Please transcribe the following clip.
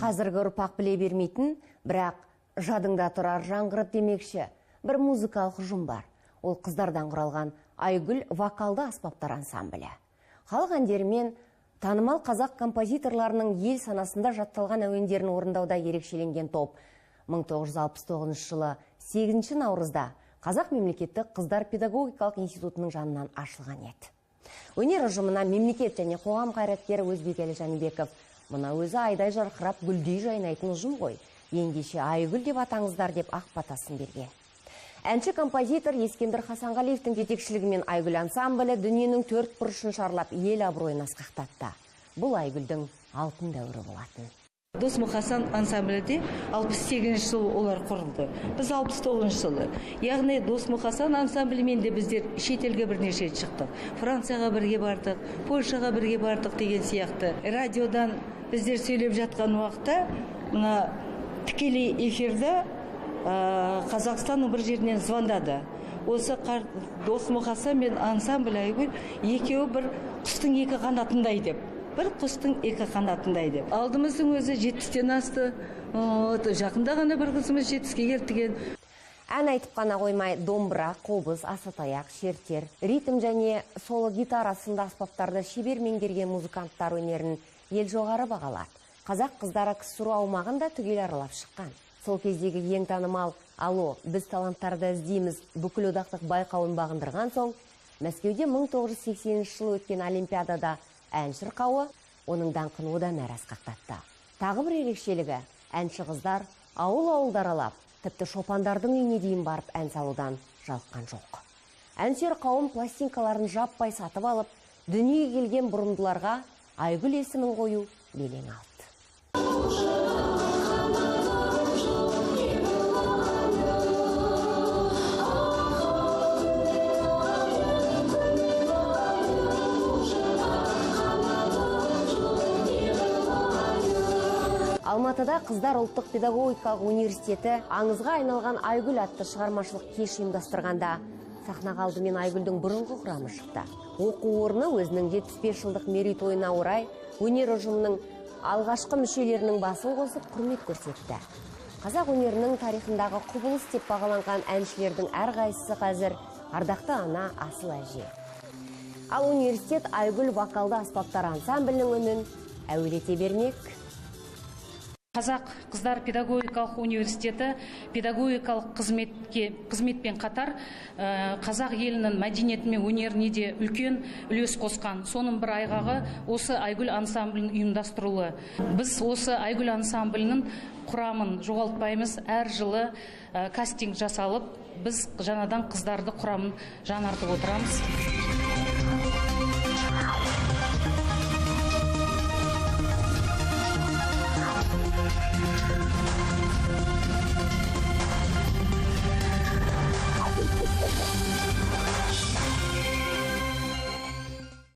Қазіргі ұрпақ біле бермейтін, бірақ жадыңда тұрар жаңғырып демекші, бір музыкалық ұжым бар. Ол қыздардан құралған Айгүл вокалды аспаптар ансамблі. Халық әндерімен танымал қазақ композиторларының ел санасында жатталған әуендерін орындауда ерекшеленген топ 1969 жылы 8 наурызда Қазақ мемлекеттік қыздар педагогикалық институтының жанынан ашылған еді. Өнер ұжымына мемлекет және қоғам қайраткері Өзбекәлі Жәнібеков «Мына өзі айдай жарқырап гүлдей жайнайтын ұжым ғой, ендеше Айгүл деп атаңыздар» деп ақ батасын берген. Әнші композитор Ескендір Хасанғалиевтің жетекшілігімен Айгүл ансамблі дүниенің төрт бұрышын шарлап ел абыройын асқақтатты. Бұл Айгүлдің алтын дәуірі болатын. Дос Мұқасан ансамблі де 68 жылы олар құрылды. Біз 69 жылы. Яғни Дос Мұқасан ансамблімен де біздер шетелге бірнеше рет шықтық. Францияға бірге бардық, Польшаға бірге бардық деген сияқты. Радиодан біздер сөйлеп жатқан уақытта мына тікелей эфирде Қазақстанның бір жерінен звондады. Осы Дос Мұқасан мен ансамбль Айгүл екеуі бір құстың екі қанатындай деп. Бір құстың екі қанатындай деп. Алдымыздың өзі 70-тен асты. Жақында ғана бір қызымыз 70-ке келді деген. Ән айтып қана қоймай, домбыра, қобыз, асатаяқ, шертер, ритм және соло гитара сынды аспаптарды шебер меңгерген музыканттар өнерін ел жоғары бағалады. Қазақ қыздары КСРО аумағын да түгел аралап шыққан. Сол кездегі ең танымал «Алло, біз таланттарды іздейміз» бүкілодақтық байқауын бағындырған соң, Мәскеуде 1980 жылы өткен Олимпиадада ән шырқауы оның даңқын одан әрі асқақтатты. Тағы бір ерекшелігі, әнші қыздар ауыл-ауылды аралап, тіпті шопандардың үйіне дейін барып ән салудан жалыққан жоқ. Әнсүйер қауым пластинкаларын жаппай сатып алып, дүниеге келген бұрымдыларға Айгүл есімін қою белең алды. Алматыда Қыздар ұлттық педагогикалық университеті аңызға айналған Айгүл атты шығармашылық кеш ұйымдастырғанда сахнаға алдымен Айгүлдің бұрынғы құрамы шықты. Оқу орны өзінің 75 жылдық мерейтойына орай өнер ұжымының алғашқы мүшелерінің басын қосып құрмет көрсетті. Қазақ өнерінің тарихындағы құбылыс деп бағаланған әншілердің әрқайсысы қазір ардақты ана, асыл әже. Ал университет Айгүл вокалды аспаптар ансамблінің үнін әуелете бермек. Қазақ қыздар педагогикалық университеті педагогикалық қызметпен қатар қазақ елінің мәдениеті мен өнеріне де үлкен үлес қосқан. Соның бір айғағы осы Айгүл ансамблінің ұйымдастырылуы. Біз осы Айгүл ансамблінің құрамын жоғалтпаймыз. Әр жылы кастинг жасалып, біз жаңадан қыздарды құрамын жаңартып отырамыз.